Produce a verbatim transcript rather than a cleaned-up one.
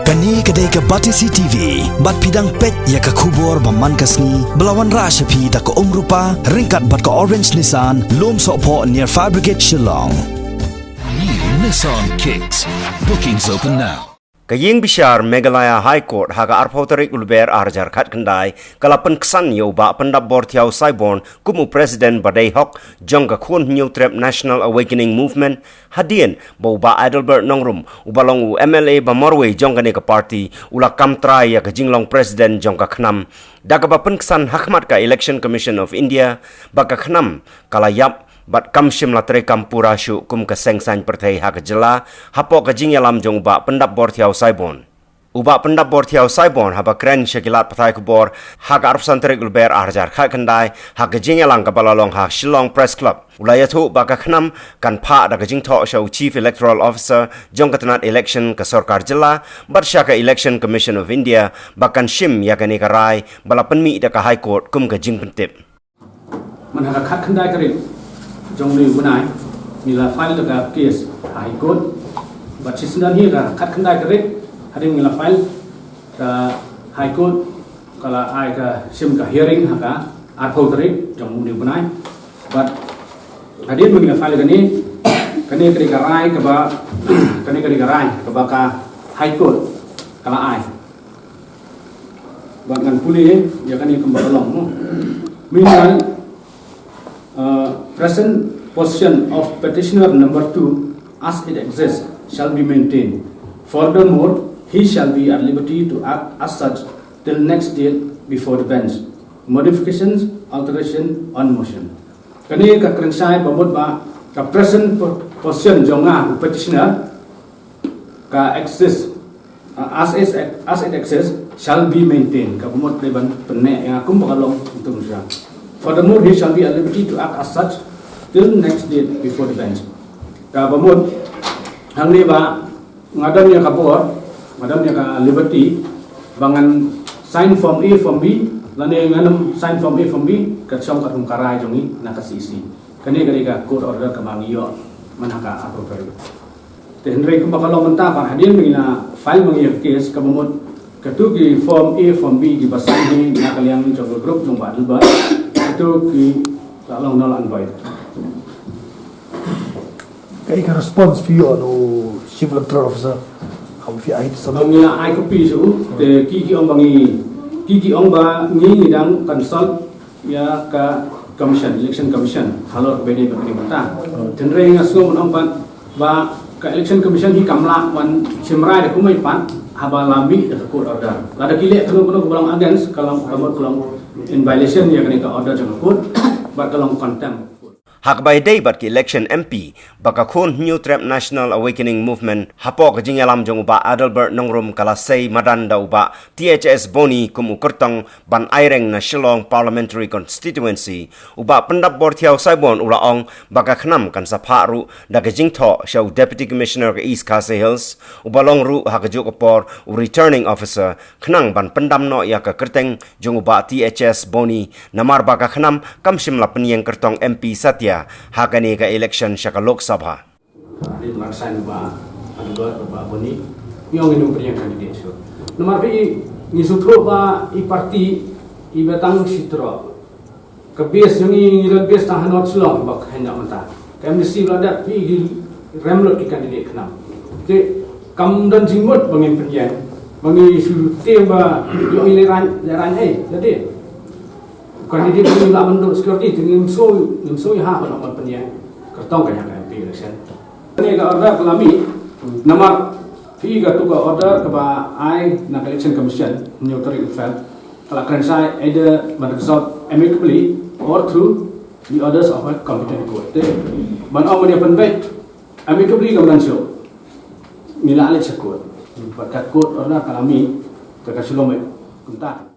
Kane ka dei ka Batesi T V, bad phi dang peit ïa ka khubor ba man ka sngi, ba la wanrah sha phi da ka Umrupa, ryngkat bad ka Orange Nissan, Lum Sohphoh near Fire Brigade Shillong. New Nissan Kicks. Bookings open now. Ka ïing bishar Meghalaya High Court ha ka arphew tarik u Lber arhajar khatkhyndai, ka la pynksan ïa u Bah Pyndapbor Thiaw Saiborn kum u President ba dei hok jong ka Khun Hynñiewtrep National Awakening Movement, hadien ba u Bah Adelbert Nongrum, uba long u M L A ba marwei jong kane ka party, u la kam trai ïa ka jinglong President jong ka KHNAM, da kaba pynksan ha khmat ka Election Commission of India ba ka KHNAM ka la ïap bad kam shym la treikam pura shuh kum ka Seng Saiñ Pyrthei ha ka jylla, hapoh ka jingïalam jong u Bah Pyndapbor Thiaw Saiborn. U Bah Pyndapbor Thiaw Saiborn, haba kren sha ki lad pathai khubor ha ka arphew san tarik u Lber arhajar khatkhyndai, ha ka jingïalang kaba la long ha Shillong Press Club, u la ïathuh ba ka KHNAM kan phah da ka jingthoh sha u Chief Electoral Officer jong ka tnat election ka sorkar jylla, bad sha ka Election Commission of India ba kan shim ïa kane ka rai ba la pynmih da ka High Court kum ka jingpyntip. Man ha ka khatkhyndai tarik jong une u bnai, ngi la file da ka case ha High Court. Bad shisien don hi ka khatkhyndai tarik, hadien ngi la file, ka High Court ka la ai ka shim ka hearing ha ka arphew tarik jong une u bnai. Bad hadien ngi la file kane, kane ka dei ka rai kaba, kane ka dei ka rai kaba ka High Court ka la ai. Bad ngan pule ïa kane kumba ka long, no. Meanwhile, uh, present position of petitioner number two, as it exists, shall be maintained. Furthermore, he shall be at liberty to act as such till next date before the bench. Modifications, alteration on motion. Kane ka kren shai ba mut ba ka present po-, position jong nga u petitioner ka exist, uh, as is, as it exists, shall be maintained. Ka mut dei ban pynneh ïa kum ba ka long, ïa tu sha. Furthermore, he shall be at liberty to act as such till next date before the bench. Ka mut hangne ba nga don ïa ka bor, nga don ïa ka liberty ba ngan sign form A, form B, lane ngan ym sign form A, form B, ka shong katkum ka rai jong ngi na ka C E C. Kane ka dei ka court order kaba ngi ïoh man ha ka arphew tarik. Te hynrei kumba ka long mynta pat, hadien ba ngi la file ma ngi ïa ka case, kaba mut katu ki form A, form B kiba sign hi na ka liang jong ka group jong Bah Adelbert, katu ki la long null and void. Kaei ka response phi ïoh na u Chief Electoral Officer? Haba phi ai sa. Ba ngi la ai copy sha u, te ki ki ong ba ngi, ki ki ong ba ngi, ngi dang consult ïa ka Commission, Election Commission halor kaba ïadei bad kane ka bynta. Hynrei nga sngew ban ong pat ba ka Election Commission hi kam lah ban shim rai da kumno pat haba la mih da ka court order. Lada ki leh kano kano kaba long against, ka long, ka mut ka long in violation ïa kane ka order jong ka court, bad ka long contempt. Ha kaba ïadei bad ki election M P, ba ka Khun Hynñiewtrep National Awakening Movement hapoh ka jingïalam jong u Bah Adelbert Nongrum ka la sei madan da u Bah T H S Boni kum u kyrtong ban aireng na Shillong Parliamentary Constituency, u Bah Pyndapbor Thiaw Saiborn u la ong ba ka KHNAM kan sa phah ruh da ka jingthoh sha u Deputy Commissioner ka East Khasi Hills, uba long ruh ha kajuh ka por u Returning Officer, khnang ban pyndam noh ïa ka kyrteng jong u Bah T H S Boni, namar ba ka KHNAM kam shym la pynïeng kyrtong M P satia ha kane ka election sha ka Lok Sabha. Dei marsan ba, adu ba, ba Boni. Ngi ong ngin ym pynïeng candidate shuh. Namar ba i, ngi sngewthuh ba i party iba tang shi troh. Ka base jong ngi, ngi don base tang ha North Shillong, ba ka hynda mynta. Ka M D C ba la dep, phi, ki rem lut ki candidate KHNAM. Te kam don jingmut ba ngin pynïeng, ba ngi shu tieng ba ïoh ngi lehraiñ, lehraiñ ei, jadi. Candidate ba ngi lah ban duh security, te ngim shu, ngim shu ïa ha ba nang ban pynïeng kyrtong ka ïa ka M P election. Kane ka order ka la mih, namar phi, katu ka order kaba ai na ka Election Commission, hynñiew tarik u Feb, ka la kren shai either ban resolve amicably or through the orders of a competent court. Te ban ong ban ïa pynbeit amicably kam don shuh. Ngi la leit sha court. Bad ka court order ka la mih, te ka shu long kumta.